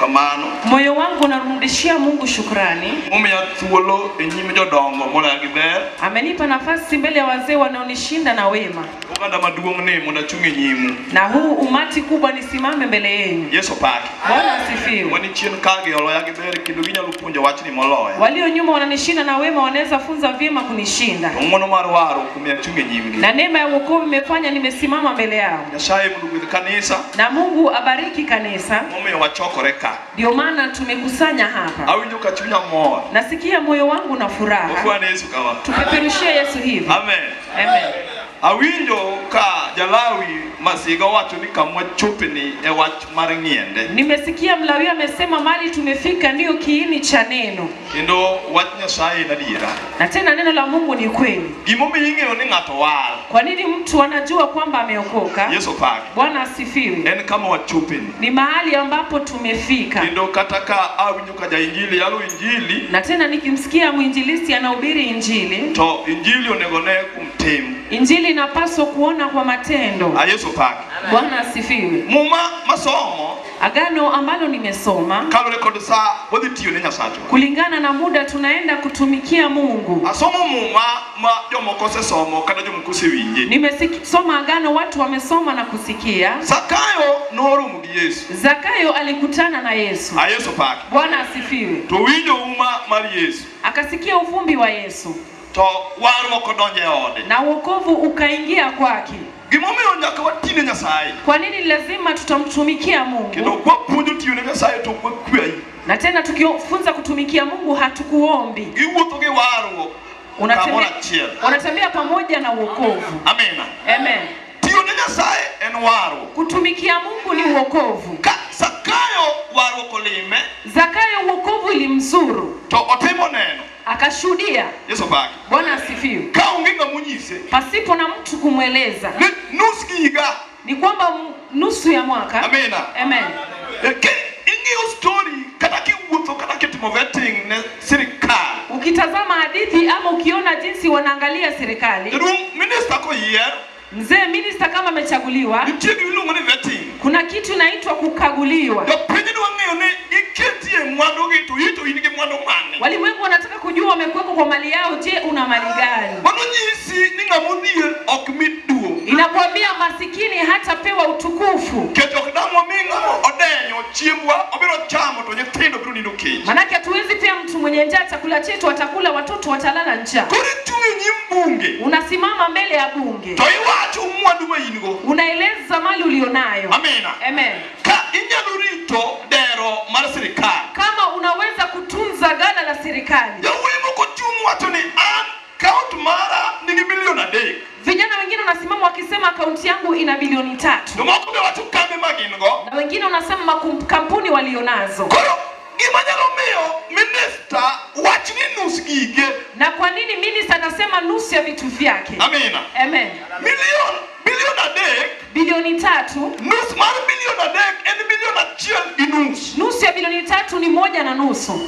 erokamano. Moyo wangu unarudishia Mungu shukrani. Momiya thuolo e nyim jodongo moloya gi ber. Amenipa nafasi mbele ya wazee wanaonishinda na wema, Oganda maduong' ni mondo achung' e nyimu. Na huu umati kubwa nisimame mbele yenu. Yesu paki. Bwana asifiwe. Wani chien ka gi oloya gi ber kendo ginyalo puonjo wachni moloya. Walio nyuma wananishinda na wema wanaweza funza vyema kunishinda, To ng'wono mar warruok omiyo achung' e nyimgi. Na neema ya wokovu imefanya nimesimama mbele yao. Nyasaye mondo ogwedh kanisa Na Mungu abariki kanisa, momiyo wachokore ka. Ndio maana tumekusanya hapa. Awinjo ka chunya mor. Nasikia moyo wangu na furaha. Wafwane Yesu kama. Tupeperushie Yesu hivi. Amen. Amen. Awinjo ka Jalawi Masiga wacho ni kamwa chopni e wach mar ng'iende. Nimesikia Mlawi amesema mali tumefika ndiyo kiini cha neno. Kendo wach Nyasaye en adiera. Na tena neno la Mungu ni kweli. Gimomiyo ing'eyo ni ng'ato war. Kwa nini mtu anajua kwamba ameokoka? Yesu paki. Bwana asifiwe. En kama wachopeni. Ni mahali ambapo tumefika. Kendo kata ka awinjo ka jainjili yalo injili, Na tena nikimsikia mwinjilisti anahubiri injili, to injili onego ne kuom tim. Injili inapaswa kuona kwa matendo. A Yesu paki. Bwana asifiwe. Muma masomo Agano ambalo nimesoma kaluwore kod sa wadhi tiyo ne Nyasachwa. kulingana na muda tunaenda kutumikia Mungu. Asomo muma ma jomoko osesomo kata jomoko osewinje. Nimesoma agano watu wamesoma na kusikia. Zakayo noromo gi Yesu. Zakayo alikutana na Yesu. A Yesu paki. Bwana asifiwe. To winjo uma mar Yesu. Akasikia uvumbi wa Yesu. To warruok odonjo e ode. Na wokovu ukaingia kwake. Gimomiyo nyaka watine Nyasaye. Kwa nini lazima tutamtumikia Mungu? Kendo kwapuonjo tiyo ne Nyasaye to ok wakwayi. Na tena tukifunza kutumikia Mungu hatukuombi. Giwuotho gi warruok kamoro achiel. Unatembea pamoja na wokovu. Amina. Amen. Tiyo ne Nyasaye en warruok. Kutumikia Mungu ni wokovu. Ka Zakayo warruok olime, Zakayo wokovu ilimzuru. To otimo neno. Akashuhudia. Yesu paki. Bwana asifiwe. Ka onge ng'ama onyise, Pasipo na mtu kumweleza. Ni nus gi higa. Ni kwamba nusu ya mwaka. Amina. Amen. Ki ing'iyo story kata kiwuotho kata kitimo vetting ne sirikal. Ukitazama hadithi ama ukiona jinsi wanaangalia serikali. Jaduong' minister koyier, Mzee minister kama amechaguliwa, nitie gima iluongo ni vetting. Kuna kitu inaitwa kukaguliwa. Jopiny dwa ng'eyo ni giketie mwandugi to ito in gi mwandu mane. Walimwengu wanataka kujua wamekuweka kwa mali yao, je, una mali gani? Mano nyisi ni ng'ama odhier ok mi duong'. Inakwambia masikini hatapewa utukufu. Nikech ok dang' wami ng'ama odenyo chiembwa obiro chamo to nyithindo biro nindo kech. Manake hatuwezi pea mtu mwenye njaa chakula chetu, atakula watoto watalala njaa. Koro ichung' e nyim bunge. Unasimama mbele ya bunge. To iwacho mwandu ma in go. Unaeleza mali ulionayo. Amina. Amen. Ka inyalo rito dero mar sirikal. Kama unaweza kutunza ghala la serikali. Jawuoyi moko chung' wacho ni an account mara nigi milion 3. Vijana wengine wanasimama wakisema akaunti yangu ina bilioni 3. Jomoko be wacho kambe ma gin go. Na wengine wanasema kampuni walionazo. Koro gima nyalo miyo minister wach ni nus gige. Na kwa nini minister anasema nusu ya vitu vyake? Amina. Amen. Milion, bilion 3. Bilioni 3. Nus mar bilion 3 en bilion achiel gi nus. Nusu ya bilioni 3 ni 1.5.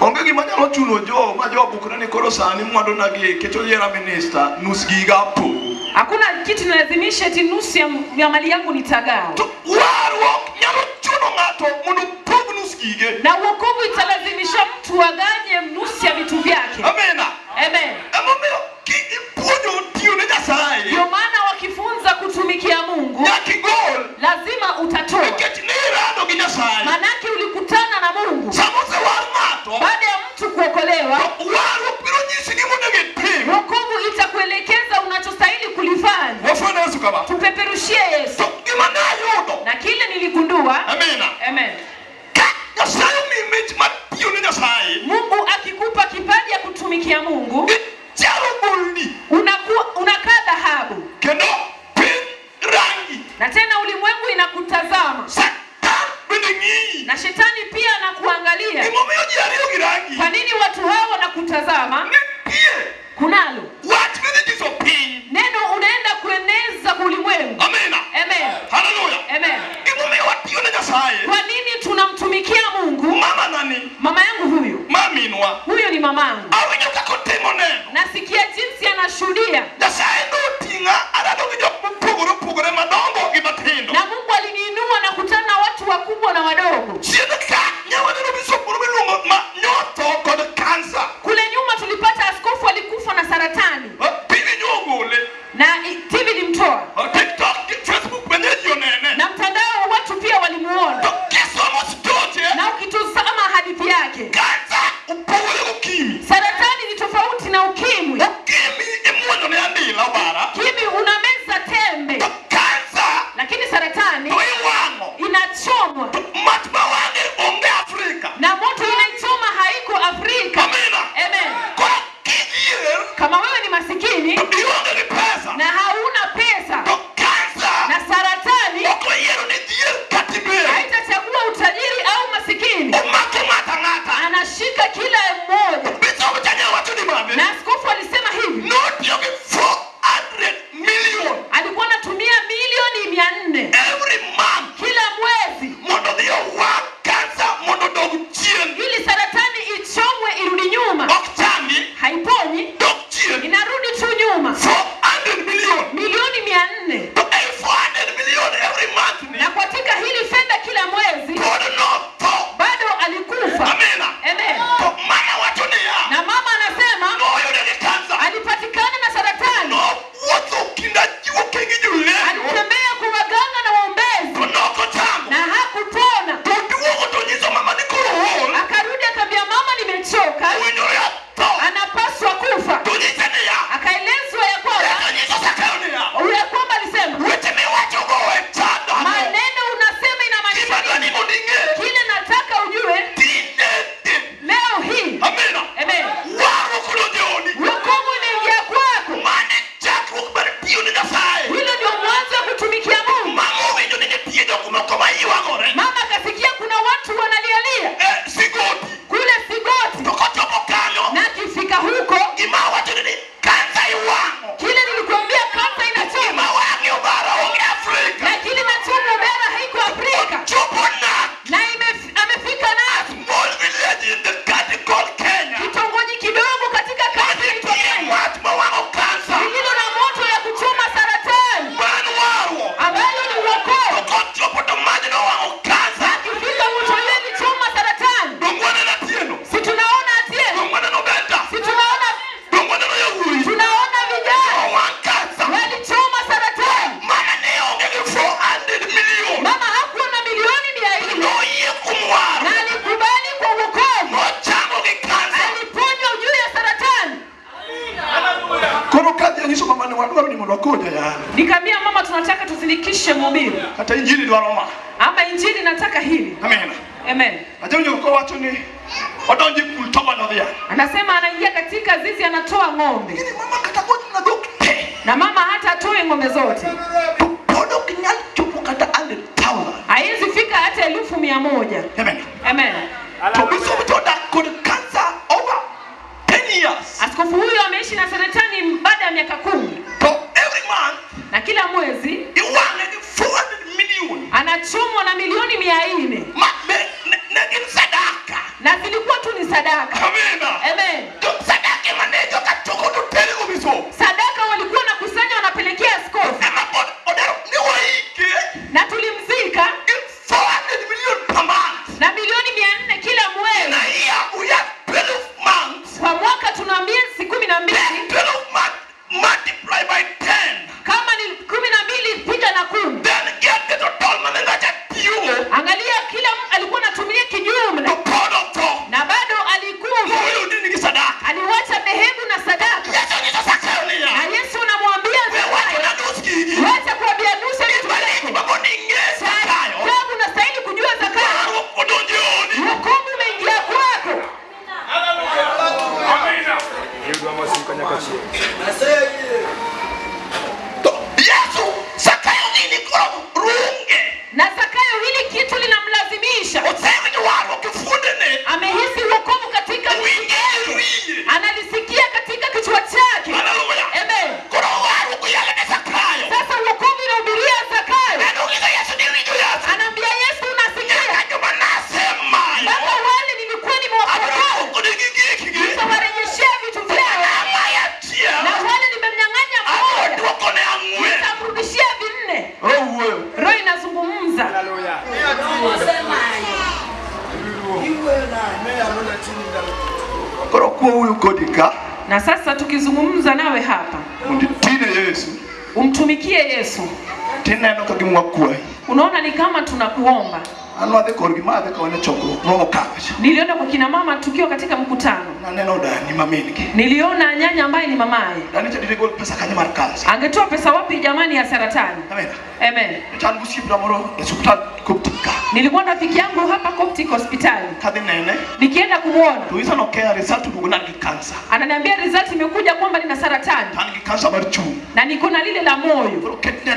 Onge gima nyalo chuno jo ma jo bukre ni koro sani mwandu na gi kecho yiera minister nus giga pogo. Hakuna kitu inalazimisha eti nusu ya mali yangu nitagawa. To warruok nyalo chuno ng'ato mondo opog nus gige. Na wokovu italazimisha mtu aganye nusu ya vitu vyake. Amina. Amen. Emomiyo ki ipuonjo tiyo ne Nyasaye. Ndio maana wakifunza kutumikia Mungu, Nyaka igol. lazima utatoa. Nikech ne irado gi Nyasaye. Manake ulikutana na Mungu. Sama osewar ng'ato, Baada ya mtu kuokolewa, to warruok biro nyisi gima onego itim. Wokovu itakuelekeza unachostahili kulifanya. Wafwane Yesu kama. Tupeperushie Yesu. To gima ne ayudo. Na kile niligundua. Amina. Amen. Ka Nyasaye omiyi mich mar tiyo ne Nyasaye. Mungu akikupa kipaji ya kutumikia Mungu, Ichalo goldi. Unakaa dhahabu. Kendo piny rangi. Na tena ulimwengu inakutazama. Satan bende ng'iyi. Na shetani pia anakuangalia. Gimomiyo ji ariyo gi rangi. Kwa nini watu hao wanakutazama? Nitie. Kunalo. Wach midhi nyiso piny. Neno unaenda kueneza kwa ulimwengu. Amina. Amen. Haleluya. Amen. Gimomiyo watiyo ne Nyasaye. Kwa nini tunamtumikia Mungu? Mama nani? Mama yangu huyu. Maminwa. Huyo ni mamangu. Awinjo kaka otimo neno. Nasikia jinsi anashuhudia. Nyasaye noting'a arado gi jok mopogore opogore madongo gi matindo. Na Mungu aliniinua na kutana na watu wakubwa na wadogo. Chien ka mondo wakow jayalo. Nikamwambia mama, tunataka tusindikishe mhubiri Kata injili dwaro ma. ama injili nataka hili. Amen. Amen. Ajawinjo kowacho ni odonjo e kul to ogolo dhiang'. Anasema anaingia katika zizi anatoa ng'ombe, Lakini mama kata gochna dhok te. na mama hata atoe ng'ombe zote To pod ok nyal chopo kata 100,000. haiwezi fika hata 100,000. Amen. Amen. To bishop to odak kod cancer over 10 years. Askofu huyu ameishi na saratani baada ya miaka 10, To every month na kila mwezi iwang'e gi 400 million. anachomwa na milioni 400, Ma be ne gin sadaka. na zilikuwa tu ni sadaka. Amina. Amen. Jo sadaka ema ne joka choko to tergo bishop. Sadaka walikuwa wanakusanya wanapelekea askofu, Ema pod odero ni waike na tulimzika gi 400 million per month. na milioni 400 kila In mwezi. a year we have 12 months. Kwa mwaka tuna miezi 12. 12 months multiply by 10. Kama ni 12 piga na 10. Then get the total money that you Angalia, kila alikuwa anatumia kijumla, to pod otho. na bado alikufa. Moyo dini gi sadaka. Aliwacha dhehebu na sadaka, Yesu onyiso Zakayo niya. na Yesu anamwambia We wacho Zakayo, na nus gigi. wacha kuambia nusu vitu Gima lich vyako. ma mondo ing'e Zakayo. Sababu unastahili kujua Zakayo, Warruok odonjo e odi. wokovu umeingia kwako. To Yesu Zakayo gini koro runge. Na Zakayo hili kitu linamlazimisha, Osewinjo warruok e fuondene. amehisi wokovu katika Winje e wiye. analisikia katika kichwa chake. Haleluya. Amen. Koro warruok oyalo ne Zakayo. Sasa wokovu inahubiria Zakayo, En onyiso Yesu ni winjo Yesu. anaambia Yesu, unasikia Nyaka joma nasemayo. mpaka wale nilikuwa Abiro nimewapokoa duokonegi gikgi. nitawarejeshea vitu vyao, Amaya achiel. na wale nimemnyang'anya Abiro mmoja duokone ang'wen. nitamrudishia 4. Roho wuoyo. Roho inazungumza. Koro kuwawuoyo kodi ka Na sasa tukizungumza nawe hapa, mondo itine Yesu umtumikie Yesu, tineno ka gima wakwayi. unaona ni kama tunakuomba. An wadhi korgi ma adhi kone chokruok moro kacha. Niliona kwa kina mama tukiwa katika mkutano, Naneno dani ma min gi. niliona nyanya ambaye ni mamaye. Dani cha digol pesa kanyo mar kansa. Angetoa pesa wapi jamani ya saratani? Amina. Amen. Chan gosiepna moro e osiptal Coptic ka. Nilikuwa na rafiki yangu hapa Coptic hospitali, Kadhi nene nikienda kumwona to nyisa nokeya result oduogo ni an gi kansa. ananiambia result imekuja kwamba nina saratani To an gi kansa mar chuny. na niko na lile la moyo. Koro ketne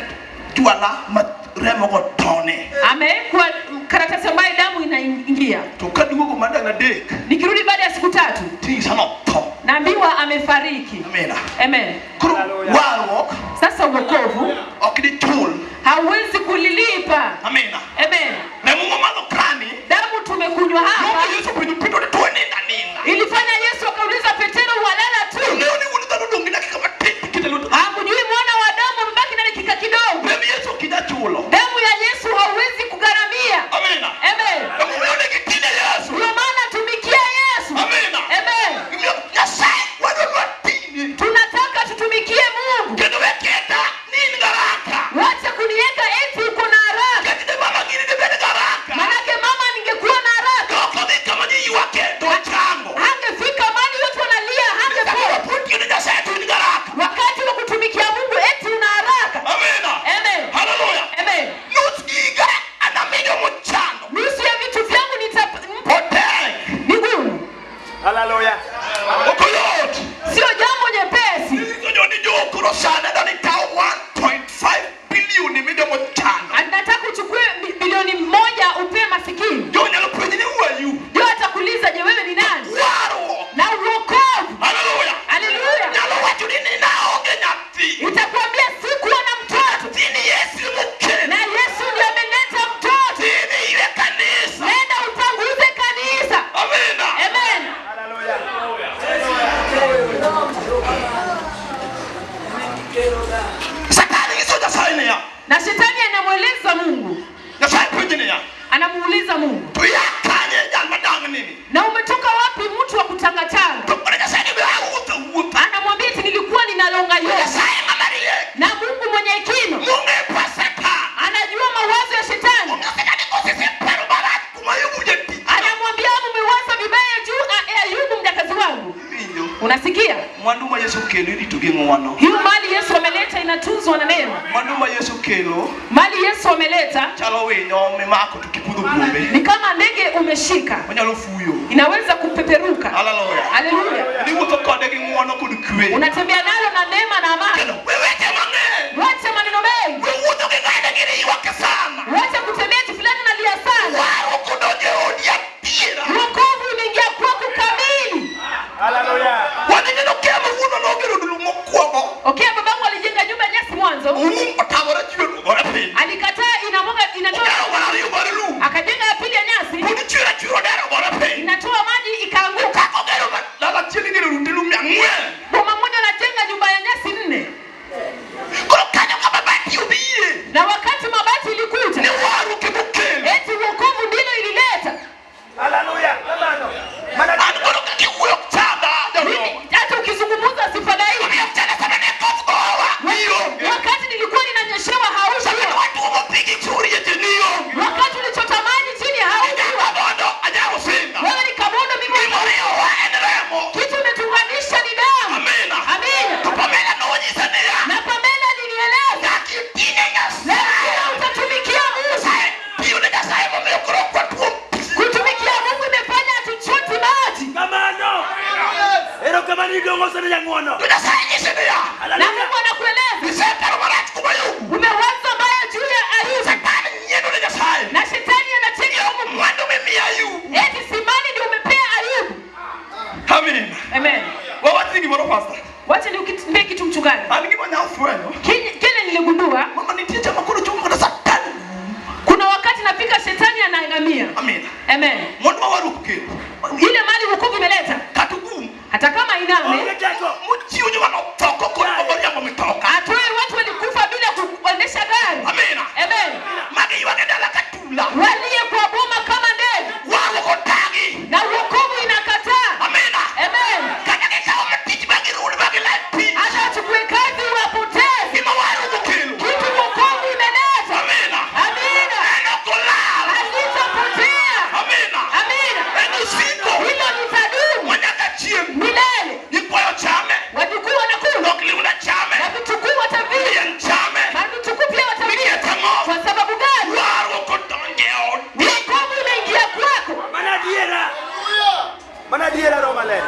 jwala ma remo go tone. Amewekwa karatasi ambayo damu inaingia. To kaduogo mar ndalo 3 Nikirudi baada ya siku 3 tinyisa notho. naambiwa amefariki. Amina. Amen. Koro warruok Sasa uokovu ok dichul. hauwezi kulilipa. Amina. Amen. Remo mamadho kani Damu tumekunywa hapa nomiyo Yesu openjo Petro ni to anindo aninda. ilifanya Yesu akauliza Petero, walala tu? Ong'eyo ni wuod dhano odong' gi dakika matin tikete lwet. Hamjui mwana wa Adamu amebaki na dakika kidogo. Remb Yesu ok inyal chulo. Damu ya Yesu hauwezi kugharamia. Amina. Amen. Emomiyo onego itine Yesu. Ndio maana tumikia Yesu. Amina. Amen. Emomiyo Nyasaye wadwaro watine. Tunataka tutumikie Mungu. Kendo we keta ni in garaka. Wacha kuniweka eti uko na haraka. Nikech ne mama gini dibed garaka. Manake mama ningekuwa na haraka To ok odhi kama ji ywake to ochango. hangefika mali watu wanalia, Sama hangekuwa wapuonj ni Nyasaye to in garaka. wakati wa kutumikia Mungu eti una haraka. Amina. Amen. Haleluya. Amen. Nus giga anami jomochando. Nusu ya vitu vyangu nitampa Otek. ni gumu, Ok oyot. sio jambo nyepesi. Nyiso ni jo koro sani adwa ni kaw 1.5 billion imi jomochando. Nataka uchukue bilioni 1 upee masikini. Jo nyalo penji ni who are you? Jo atakuuliza, je, wewe ni nani? Warruok. Na uokovu. Haleluya. Haleluya. Nyalo wacho ni naonge nyathi. Itakuambia sikuwa na mtoto, Nyathini Yesu emokelo. na Yesu ndiye ameleta mtoto. Nyathini iwe kanisa. Nenda upanguze kanisa. Amina. Amen. Unasikia? Mwandu ma Yesu kelo irito gi ng'wono. Hiyo mali Yesu ameleta inatunzwa na neema. Mwandu ma Yesu kelo Mali Yesu ameleta chalo winyo mimako to kipudho kuome. ni kama ndege umeshika, Onyalo fuyo. inaweza kupeperuka. Haleluya. Haleluya! Iwuotho kode gi ng'wono kod kwe. Unatembea nalo na neema na amani. Kendo we weche mang'eny. Wacha maneno mengi, We wuotho gi ng'ane gini ywak sana. wacha kutembea eti fulani nalia sana. Warruok odonjo e odi adiera. Wokovu imeingia kwako kamili. Wadhi neno kema wuonwa nogero od lum mokwongo. Okay, babangu alijenga nyumba ya nyasi mwanzo, Oum otamore chwer ogore piny. alikataa inamwaga, inatoa, Ogero mar ariyo mar lum. akajenga ya pili ya nyasi, Pod chwer achwera odero ogore piny. inatoa maji ikaanguka. Kaka ogero ma dala achiel igero ute lum ang'wen. Boma moja anajenga nyumba ya nyasi nne, Koro kanyo kama mabati obire. na wakati mabati Ni ilikuja, warruok emokelo. eti wokovu ndilo ilileta. An koro kaka iwuoyo ok chanda. Mimi hata ukizungumza sifadhaiki. Omiyo ok chanda sama ne koth gowa. Nionge. Wakati nilikuwa ninanyeshewa Sama ne haukuwa, watuomo pi gi churi nionge. wakati ulichota maji chini haukuwa. Kabondo anyalo singa. Wewe ni kabondo, mimi Gimoriwowa en remo. kitu imetunganisha ni damu. Amina. Amina. To Pamela nonyisa niya. Na Pamela alinieleza Nyaka itine Nyasaye. lazima utatumikia Mungu. Nyasaye tiyo ne Nyasaye momiyo koro ok watuom pi. Kutumikia Mungu imefanya hatuchoti maji, Erokamano idong'o ne jang'wono. To Nyasaye nyise niya. na Mungu anakueleza Iseparo marach kuom Ayubu. umewaza mbaya juu ya Ayubu, Satan nyieno ne Nyasaye. na shetani anacheka Ni mwandu mimiyo Ayubu. eti simani ndio umepea Ayubu. Amina. Amen. Wawachni gimoro pastor. Wacha niambie kitu mchungaji. An gima nya fwenyo. Kile niligundua, Mama nitie chama koro chopo kata Satan. kuna wakati nafika shetani anaangamia. Amina. Amen. Mwandu ma warruok kelo. Ile mali wokovu imeleta, Kata ogum. hata kama iname, Onge teko. Mochiwo joma notho kok oriembo mitoka. atoe watu walikufa bila kuendesha gari. Amina. Amen. Magi ywak e dala ka tula. Walie kwa boma kama ndege, Warruok otagi. na wokovu inakataa. Amina. Amen. Kata gikawo tich ma girund ma gilal tich. Hata wachukue kazi wapoteze Gima warruok okelo. kitu, wokovu imeleta. Amina. Amina. En ok olal. Halitapotea. Amina. Amina. En osiko. Hilo litadumu Manyaka chieng'. milele. Nyikwayo chame. Wajukuu wanakula Dok liunda chame. na vitukuu watavia Yien chame. na vitukuu pia watavia. Nikech ang'o? Kwa sababu gani? Warruok odonjo e odi. Wokovu imeingia kwako. Mana adiera. Mana adiera Roho Maler.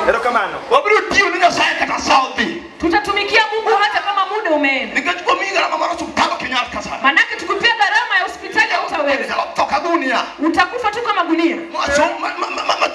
Erokamano. Wabiro tiyo ne Nyasaye kata sa odhi. Tutatumikia Mungu hata kama muda umeenda, Nikech kuom miyi garama mar osuptal ok inyal kasa. manake tukipia gharama ya hospitali hautaweza, Inyalo tho ka gunia. utakufa tu kama gunia.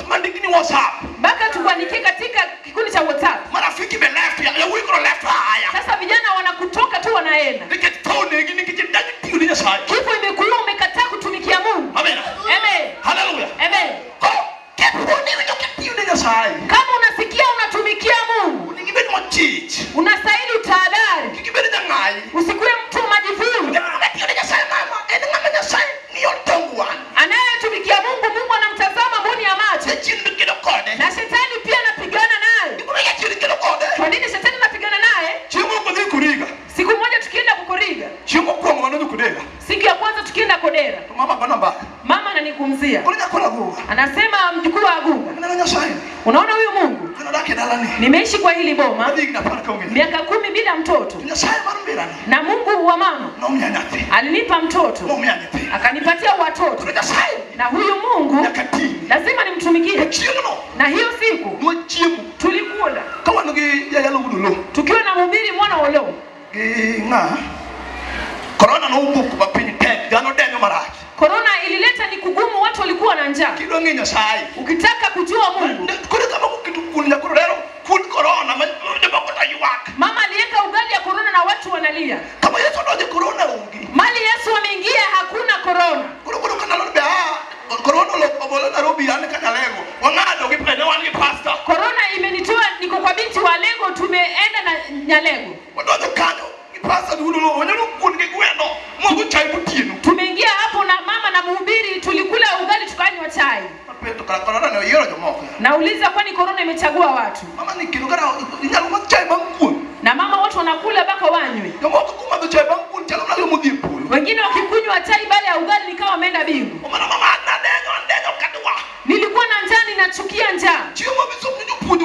Mandikni WhatsApp. Mpaka tukuandikie katika kikundi cha WhatsApp. Marafiki be left yawuoyi koro left haya. Sasa vijana wanakutoka tu wanaenda. Nikech tho onegi nikech idagi tiyo ne Nyasaye. Kifo imekuua, umekataa kutumikia Mungu. Amina. Amen. Haleluya. Amen. Koro kapo ni iwinjo kitiyo ne Nyasaye. Kama unasikia unatumikia Mungu, Onego ibed mochich. unastahili utahadhari, Kik ibed jang'ayi. usikuwe mtu wa majivuno. Ng'ama tiyo ne Nyasaye mama en ng'ama Nyasaye ng'iyo tong wang'. Anayetumikia Mungu, Mungu anamtazama mboni ya macho, Jachien be kedo kode. na shetani pia anapigana naye. Gimomiyo jachien kedo kode. Kwa nini shetani anapigana naye? Chieng' moro wadhi Kuriga. Siku moja tukienda kukoriga, Chieng' mokwongo manodhi Kodera. siku ya kwanza tukienda Kodera, To mama gona mbaka. mama ananigumzia, Koro nyako Raguga. anasema mjukuu wa Aguga, Aneno Nyasaye. unaona huyu Mungu, An adak e dalani. nimeishi kwa hili boma Adhi higni apar kaonge nyathi. miaka 10 bila mtoto, To Nyasaye mar mbirani na Mungu wa mama nomiya nyathi. alinipa mtoto, Nomiya nyathi. akanipatia watoto, Koro Nyasaye na huyu Mungu nyaka ti. lazima To nimtumikie. chieng'no Na hiyo siku nwachiemo tulikula ka wan gi jayalo wuod Oloo tukiwa na mhubiri mwana wa Oloo. gi ng'a korona nowuok ma piny tek dhano denyo marach Korona ilileta ni kugumu, watu walikuwa na njaa. kidwa ng'e Nyasaye Ukitaka kujua Mungu, koro kama oketo kuon nyakoro lero kuon korona ma jomoko to ywak mama aliweka ugali ya korona na watu wanalia. kama Yesu odonjo korona onge Mali Yesu ameingia, hakuna korona. koro koro kanalo be a korona obolo Nairobi an kanyalego wang'ado gi ne wan gi pastor Korona imenitoa, niko kwa binti wa Lego, tumeenda na Nyalego, wadonjo kanyo gi pastor gi wuod Oloo wanyalo kuon gi gweno mwago chai gotieno tumeingia hapo na mama na mhubiri, tulikula ugali tukanywa chai. Mapenjo kara korona ne oyiero jomoko Nauliza, kwani korona imechagua watu? mama ni kendo kara inyalo madh chai bang' kuon Na mama watu wanakula mpaka wanywe, jomoko kumadho chai bang' kuon chalo mana joma odhi e polo wengine wakikunywa chai baada ya ugali nikawa wameenda bingu. Omana mama nadenyo andenyo kadwa Nilikuwa na njaa, ninachukia njaa. chiemo misomo jopuonj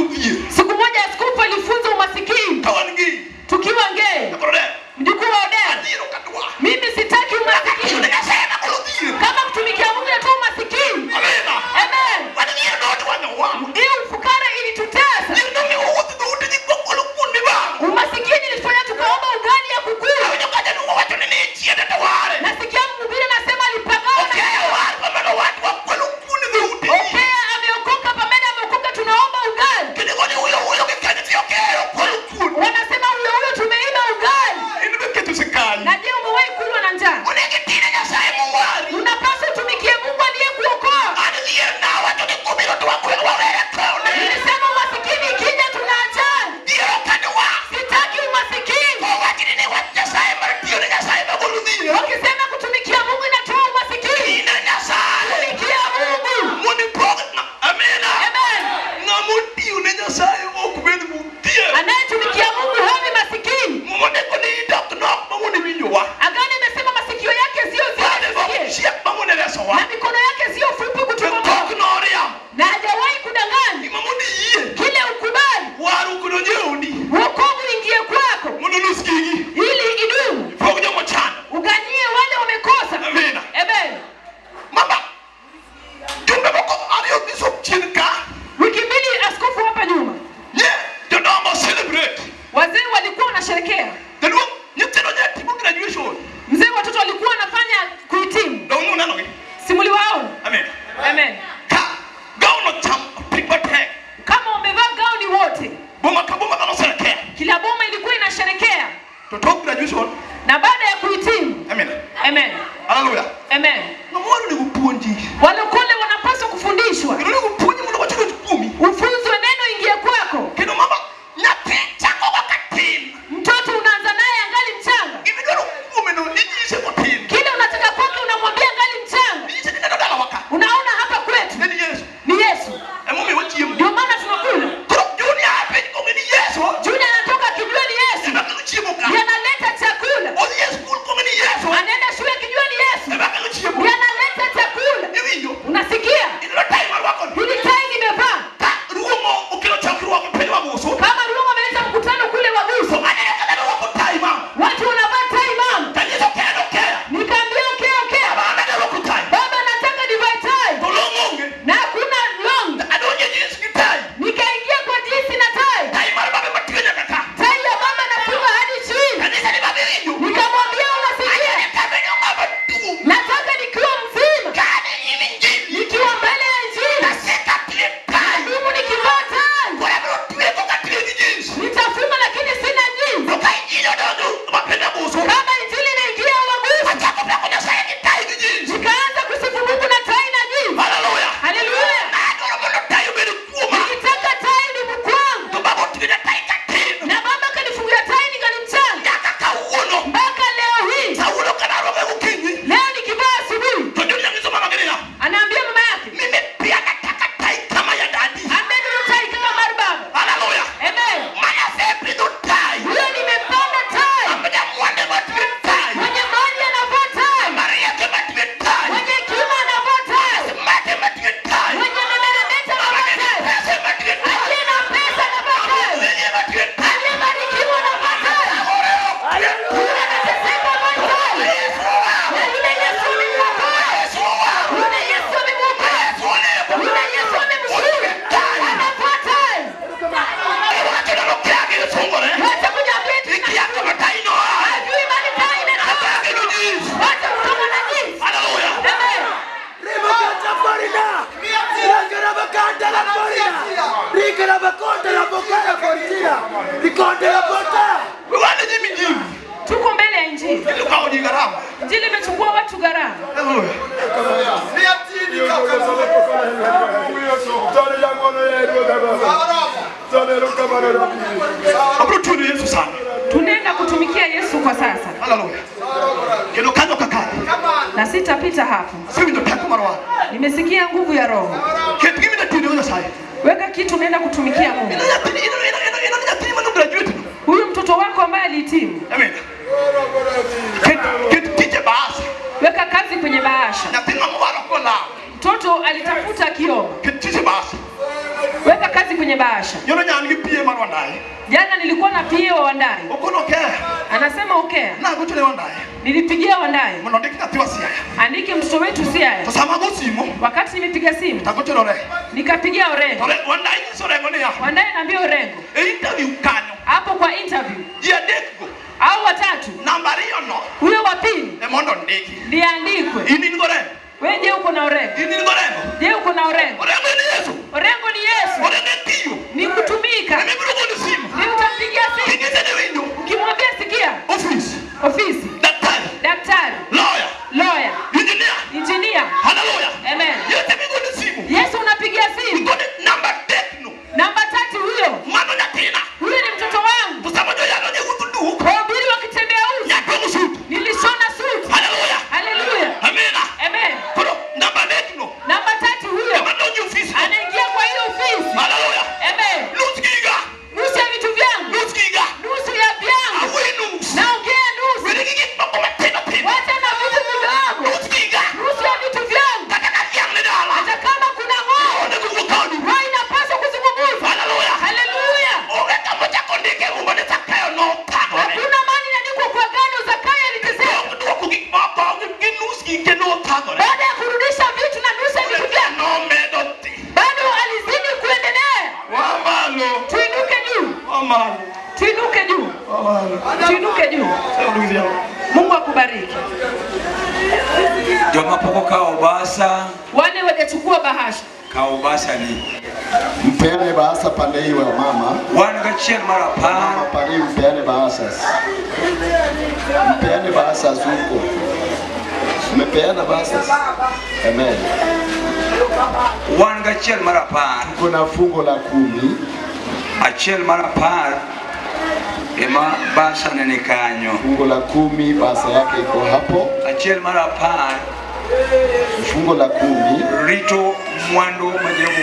Ikonde yapota. Wane ji mijini. Tuko mbele ya Injili. Injili kawo ji gharama. Injili imechukua watu gharama. Haleluya. Abro tuno Yesu sana. Tunaenda kutumikia Yesu kwa sasa, Haleluya. Kendo kanyo kakadhi. Na sitapita hapo. Asewinjo teko mar wach. Nimesikia nguvu ya Roho. Ket gima idwa tiyo ne Nyasaye. Weka kitu unaenda kutumikia Mungu. Ino nyathini ino ino ino ino nyathini mano graduate no. Huyu mtoto wako ambaye alihitimu, Amen. Ket ket tich e bahasa. Weka kazi kwenye bahasha. Nyathi ng'ama waro kolawo. Mtoto alitafuta akiomba, Ket tich e bahasa. Weka kazi kwenye bahasha. Nyoro nyan gi PA mar Wandayi. Jana nilikuwa na PA wa Wandayi. Okono Okea. Anasema Okea. Nagocho ne Wandayi. Nilipigia Wandayi. Mondo ondik nyathiwa Siaya. Andike mtoto wetu Siaya. To sama ago simo. Wakati nimepiga simu. Tagocho ne Orengo. Nikapigia Orengo. To Wandayi nyiso Orengo niya. Wandayi naambia Orengo. E interview kanyo. Hapo kwa interview. Ji adek go. Au watatu. Namba ariyo no. Huyo wa pili. E mondo ondiki. Ndiye andikwe. In in go Orengo. Wewe je, uko na Orengo? In in go Orengo. Je, uko na Orengo? Orengo ni Yesu. Orengo ni Yesu. Orengo en tiyo. Ni kutumika. Ema ibiro gone simu. Ni utampigia simu. Kinyise ni winjo. Ukimwambia sikia. Office. Ofisi. Daktari. Daktari. Lawyer. Lawyer. Engineer. Engineer. Hallelujah. Amen. Yesu ibigone simu. Yesu unapigia simu. Igone namba adek no. Namba 3 huyo. Mano nyathina. Huyo ni mtoto wangu. To sama joyalo ne wuotho duk. Wahubiri wakitembea uchi. Nyatwang'o suit. Nilishona suti. Hallelujah. Hallelujah. Amina. Amen. Koro namba adek no. Namba 3 huyo. Ema donjo ofis no. Anaingia kwa hiyo ofisi. Hallelujah. Amen. Nus giga. Nusu ya vitu vyangu. Nus giga. Nusu ya vyangu. Awuoyo nus. Naongea nusu. Weri gi gik moko matindo tindo. Wacha na vitu vidogo. Nus giga. Nusu ya vitu vyangu. Kata ka dhiang' ni dala. Hata kama kuna ng'ombe. Onego wuo kodi. Roho inapaswa kuzungumza. Hallelujah. Hallelujah. Onge kama ochako ndike e Muma ni Zakayo nothagore. Hakuna mahali inaandikwa kwa agano Zakayo aliteseka. Tok duoko gik moko gi nus gike nothagore. Baada ya kurudisha vitu na nusu ya vitu vyake, Nomedo dhi. bado alizidi kuendelea. Wamalo. Tuinuke juu. Wamalo. Tuinuke juu. Wamalo. Tuinuke juu. Mungu akubariki. Joma pok okawo bahasa, Wale wajachukua bahasha. kawo bahasa ni. Mpeane bahasa pande hii wa mama. Wan gachiel mar apar. Mama pande hii mpeane bahasa. Mpeane bahasa huko. Mmepeana bahasa. Amen. Wan gachiel mar apar. Tuko na fungo la 10. Achiel mar apar ema bahasa ne ni kanyo. Fungo la 10 bahasa yake iko hapo. Achiel mar apar. Fungo la 10. Rito mwandu ma Jehova